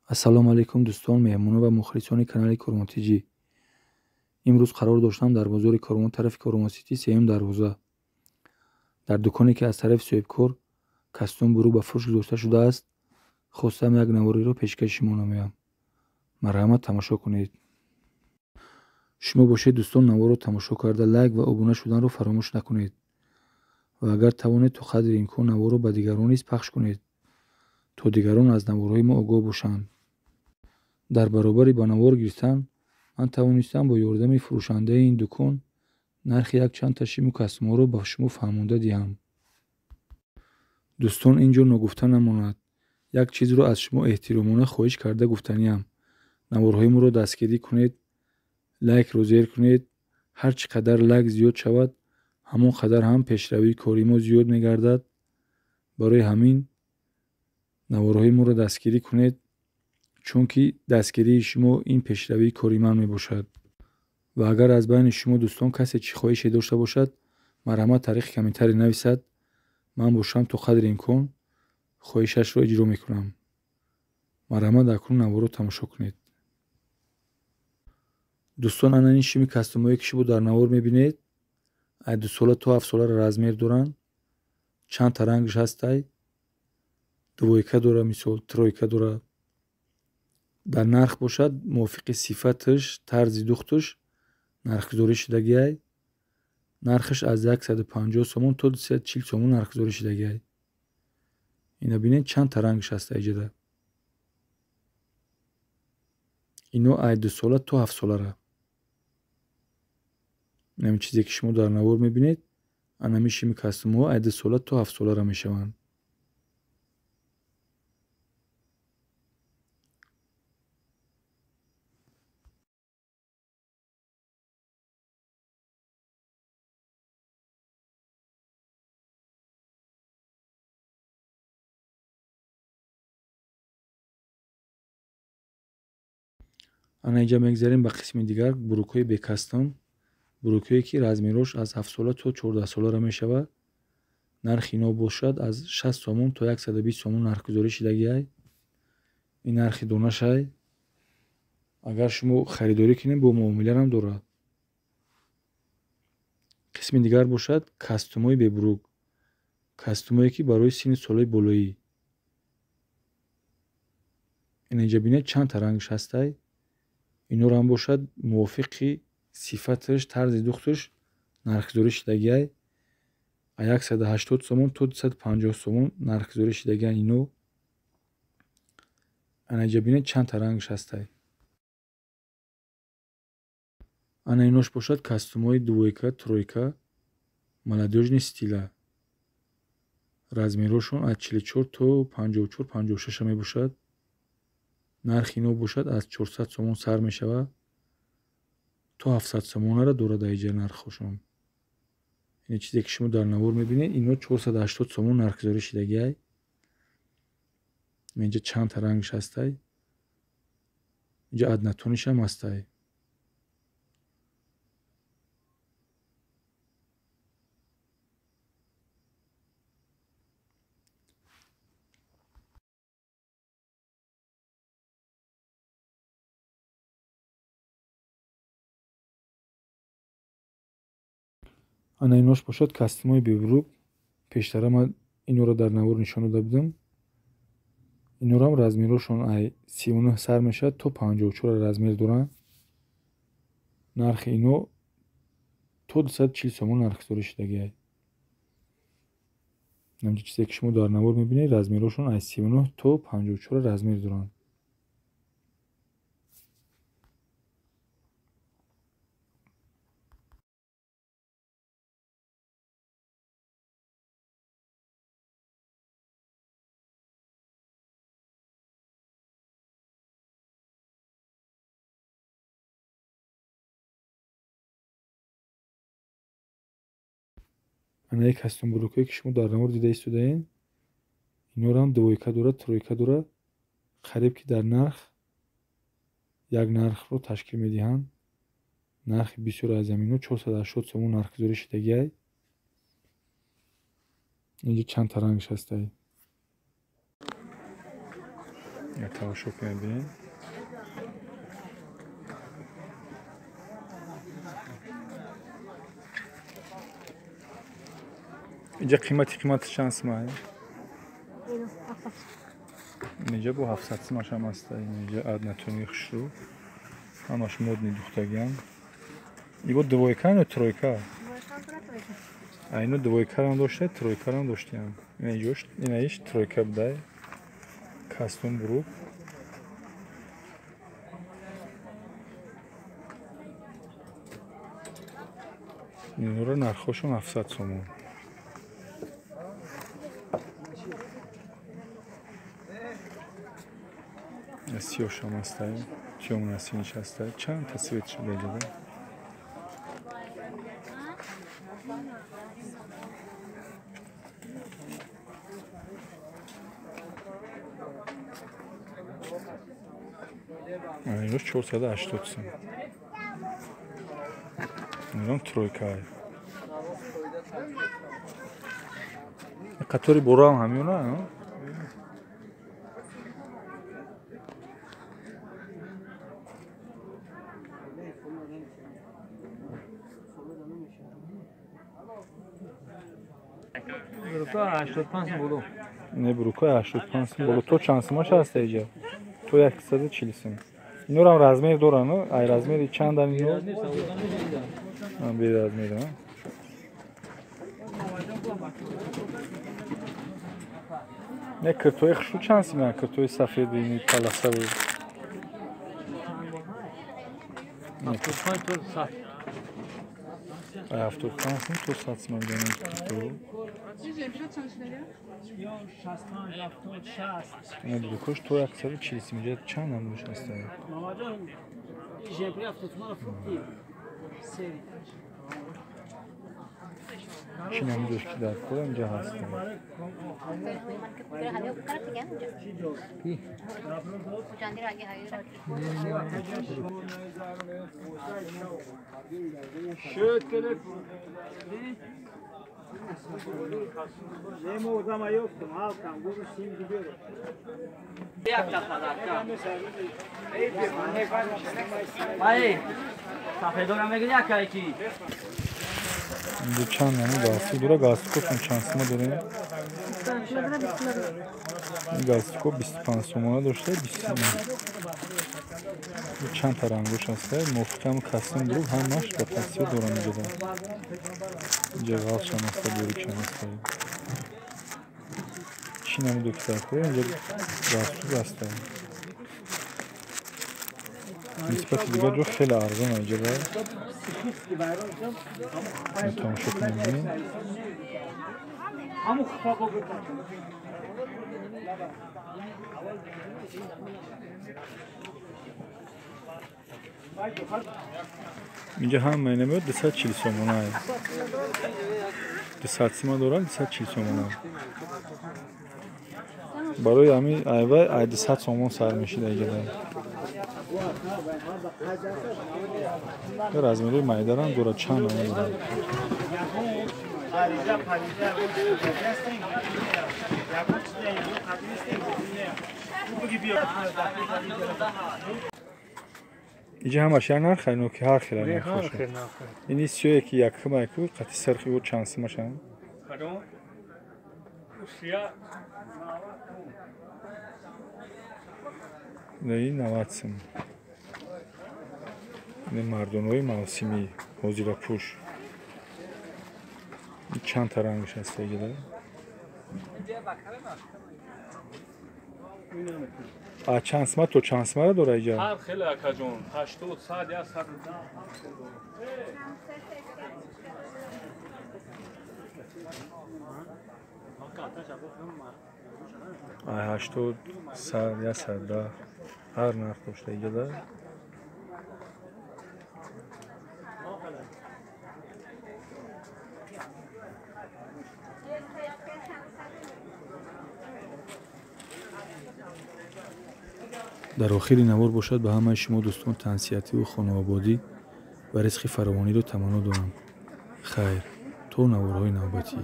Ассалому алайкум дӯстон, меҳмонон ва мухлисони канали Корвон ТЖ. Имрӯз қарор доштам дар бозори Корвон тарафи Корвон Сити сеюм дарвоза. Дар дуконе ки аз тарафи соҳибкор костюм бурук ба фурӯш гузошта шудааст, хостам як навориро пешкаши шумо намоям. Марҳамат тамошо кунед. Шумо бошед дӯстон, наворро тамошо карда лайк ва обуна шуданро фаромӯш накунед ва агар тавонед то қадри имкон наворро ба дигарон низ пахш кунед, то дигарон аз наворҳои мо огоҳ бошанд. Дар баробари ба навор гирифтан ман тавонистам бо ёрдами фурӯшандаи ин дукон нархи якчанд та шиму костюмҳоро ба шумо фаҳмонда диҳам. Дӯстон, ин ҷо ногуфта намонад. Як чизро аз шумо эҳтиромона хоҳиш карда гуфтаниям. Наворҳои моро дастгирӣ кунед, лайкро зер кунед. Ҳар чӣ қадар лайк зиёд шавад, ҳамон қадар ҳам пешравии кори мо зиёд мегардад. Барои ҳамин наворҳои моро дастгирӣ кунед, чунки дастгирии шумо ин пешравии кори ман мебошад. Ва агар аз байни шумо дӯстон касе чӣ хоҳише дошта бошад, марҳамат тариқи комментарий нависад. Ман бошам то қадри имкон хоҳишашро иҷро мекунам. Марҳамат акнун наворро тамошо кунед. Дӯстон, ана ин шими костюмҳое ки шумо дар навор мебинед, аз 2 сола то 7 соларо размер доранд. Чанд та рангш ҳастай, двойка дора, мисол тройка дора. Дар нарх бошад мувофиқи сифаташ, тарзи духташ нархгузорӣ шудагиай. Нархаш аз 150 сомон то 240 сомон нархгузорӣ шудагиай. Ина бинед чанд та рангш ҳаста иҷода. Ино аз 2 сола то 7 солара. Инами чизе ки шумо дар навор мебинед, анами шими костюмҳо аз 2 сола то 7 солара мешаванд. Ана инҷа мегзарем ба қисми дигар, бурукҳои бекастом, бурукҳое ки размерош аз 7 сола то 14 солара мешавад. Нархи ино бошад аз 60 сомон то 120 сомон нархгузорӣ шудагиай. Ин нархи донашай. Агар шумо харидорӣ кунед, бо муомиларам дорад. Қисми дигар бошад костюмҳои бебурук, костюмҳое ки барои синни солаи болоӣ. Ин инҷа бинед чанд та рангш ҳастай. Инора ҳам бошад мувофиқи сифаташ, тарзи духташ нархгузорӣ шудагиай. Аз 180 сомон то 250 сомон нархгузорӣ шудагиай ино. Ана инҷа бинед чанд та рангш ҳастай. Ана инош бошад костюмҳои двойка, тройка, молодёжный стила. Размерҳошон аз 44 то 54, 56 мебошад. Нархи ино бошад аз 400 сомон сар мешавад то 700 сомонара дорад аиҷа нархҳошон. Ин чизе ки шумо дар навор мебинед, ино 480 сомон нархгузорӣ шудагиай. Инҷа чанд та рангш ҳастай. Инҷа однотонишам ҳастай. Ана инош бошад костюмҳои бебурук. Пештара ман инора дар навор нишон дода будам. Инорам размерҳошон ай 39 сар мешавад то 54 размер доранд. Нархи ино то 240 сомон нархгузорӣ шудагиай. Инамчи чизе ки шумо дар навор мебинед, размерҳошон аз 39 то 54 размер доранд. Ана як костюм бурукҳое ки шумо дар навор дида истодаед, инорам двойка дорад, тройка дорад. Қариб ки дар нарх як нархро ташкил медиҳанд. Нархи бисёр аз замино 480 сомон нархгузорӣ шудагиай. Инҷа чанд та рангш ҳастай. Тамошо кунед, бинед. Инҷа қимати чанд сима? Инҷа бо 700 симаш ҳам аст. Инҷа однотонии хушрӯ, ҳамаш модни духтагиам. Ибо двойка ё тройка? Айно двойкарам дошта, тройкарам доштиам. Инаиш тройка будай. Кастом брук. Инора нархошон 700 сомон. Сиёшам ҳастай, тёмна синиш ҳастай. Чанд та цвет шуда иҷода. Инҷо 480 сом. Инам тройка. Қатори бораам ҳамёна, а? Брука 85 сом боло. Не, брука 85 сом боло. То чанд сомаш ҳаст иҷа? То 140 сом. Инорам размер доранд, ай размери чандан ино? Бе размер, а? Не, киртои хушрӯ чанд сима? Киртои сафеди ини паласави. 75 то 100. 75 то 100 сима мегӯянд кирто. Не, брукош то 140 сим. Инҷа чанд намудаш ҳаст? Чӣ намудаш ки дар кор инҷа ҳаст? Инҷо чанд намуд галстук дора? Галстукотон чанд сома дорем? Ин галстуко 25 сомона дошта, 20 сома. Чанд та рангош ҳаста? Мувофиқи костюм брук ҳамаш ба тасвир дорам инҷода. Инҷа ғалшам ҳаста, борикшам ҳаста. Чӣ намудо ки дар кор инҷа галстук ҳаста. Нисбати дигар ҷо хеле арзон инҷа. Тамошо кунем, бинем. Инҷа ҳама инамеёд 240 сомона. 200 сима дорад, 240 сомона. Барои ҳамин айвай ай 200 сомон сар мешида инҷа. Размерои майдарам дорад, чанд намуд дорад. Инҷа ҳамаш як нарх, ино ки ҳар хел нархоша. Ини сиёе ки якхимае ку қати сирхи ӯ чанд симашанд? Ин 90 сом. Ин мардонаҳои мавсимӣ, ҳозирапӯш. Чанд та рангаш ҳаст иҷода? А чанд сима то чанд симаро дора иҷа? Ҳар хеле акаҷон, 80, 100, 110. Ай 80, 100, 110 ҳар нарх дошта иҷода. Дар охири навор бошад ба ҳамаи шумо дӯстон тансиҳативу хонаободӣ ва ризқи фаровониро таманно дорам. Хайр, то наворҳои навбатӣ.